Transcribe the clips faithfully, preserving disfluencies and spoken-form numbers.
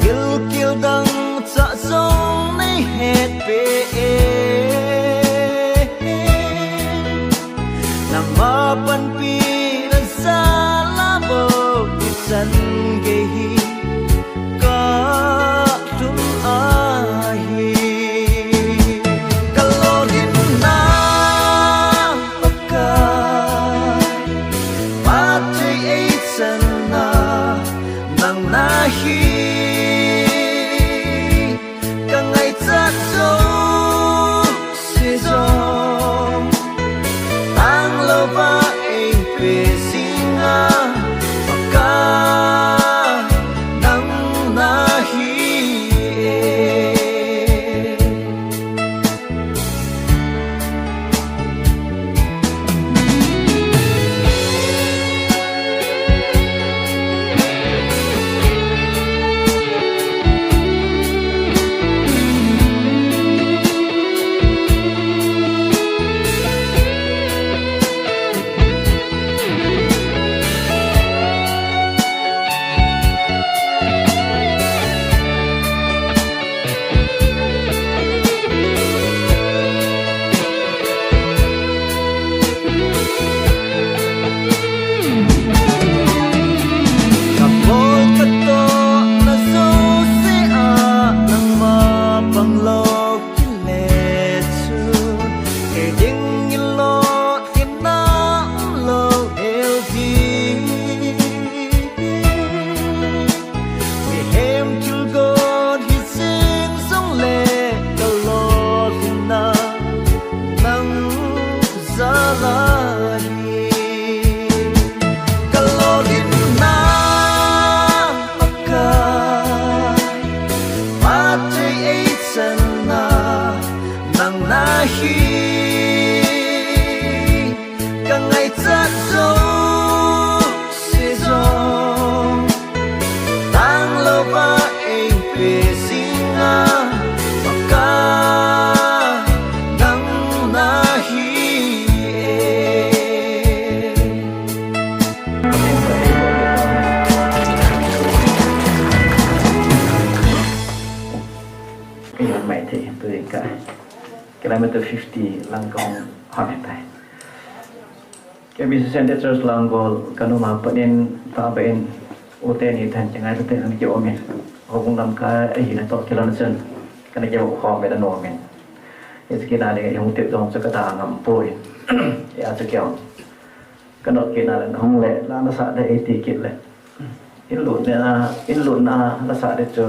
Gilkel dangchah jong nei hetpeh e. Nangma panpina jal a bou hichan gei hi kalhun ahi. Kalolhinna Pakai, phatthei eichanna nang nahi. Kangaichat jouse jong tanglouva eipeh jinga, Pakai nang nahi e. Kabol katohna jouse a nangma panglou kile chu, kei dingin lolhinna umlou hel ding. Mihem thilgon hijeng jongle kalolhinna nang jal ahi. Kalolhinna Pakai, phatthei eichanna nang nahi. Kangaichat jouse jong tanglouva eipeh jinga, Pakai nang nahi e. Kilometer fifty lang kahung hon tai. K B C Centre Church Langol kana um a pat in, tabang in, u teni than chingai tah in ana kium in. Houbung lamkai ahina toh kilhon chun kana kihou khom in ana um in. Hiche kit na ding a ihung tep jong chu kadang ngam poi. Hijeh chun keiho kanot kit na le, nahung le, la nasah ding eiti kit le, in lutna, in lutna nasah ding chu,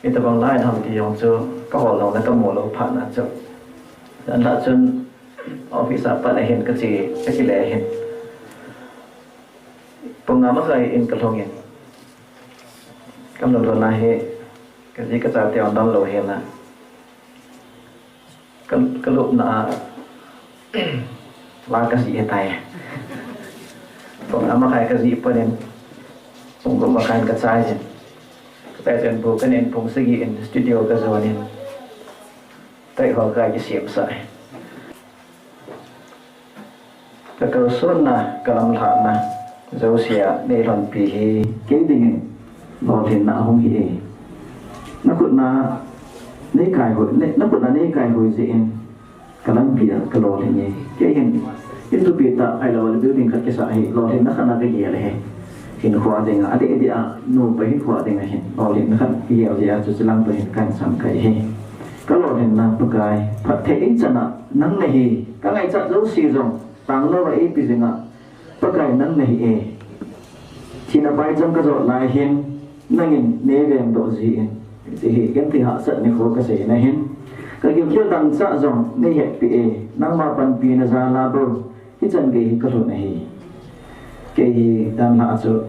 itobang lai ham ti jong chu kahol lou le kamu lou phat na chu, dan la chun office a pat ahin kache, kakile ahin. Pung nga makai in kalhung in, kalhun lhun na hi, kaji kacha te hon dam lou hel a, ka, kalupna a la kajih ahitai. Pung nga makai kajih pon in, pung gup makai in kachai jin. Kachai jin bu kanen, pung sagi in studio kajon in, tui ho kakisem sah e. Kakalsonna, kalamlhahna jouse a neilhonpi hi kei dingin lolhinna ahung hi e. Nakhutna neikaihui, ne, nakhutna neikaihui jeh in kalampi a kalolhin e. Kei hin in thupi tah ahilou le building khat kisah hi lolhinna khat a kagel ahi. Hinkho dinga, adeh deh a nupa hinkho dinga hin lolhinna khat kagel jeh a chu chilang pa hin kahin sam kai hi. Kalolhinna Pakai, phatthei eichan a nang nahi, kangaichat jouse jong tanglouva eipe jinga, Pakai nang nahi e. Thina phaicham kajot lai hin, nangin neivengdoh jin, hiche hi genthei hahsatna nikho kaseina ahin, kagilkel dangchah jong neihetpeh e, nangma panpina jal a bou hichan gei hi kalhun ahi. Kei hi danlhah a chu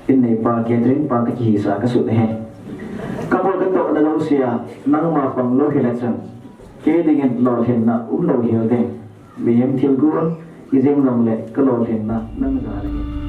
in neipa, catering pa kakihisa kasut ahi. Kabol katohna jouse a nangma panglou hile chun, kei dingin lolhinna umlou hel ding. Mihem thilgon hijeng jongle kalolhinna nang jal ahi.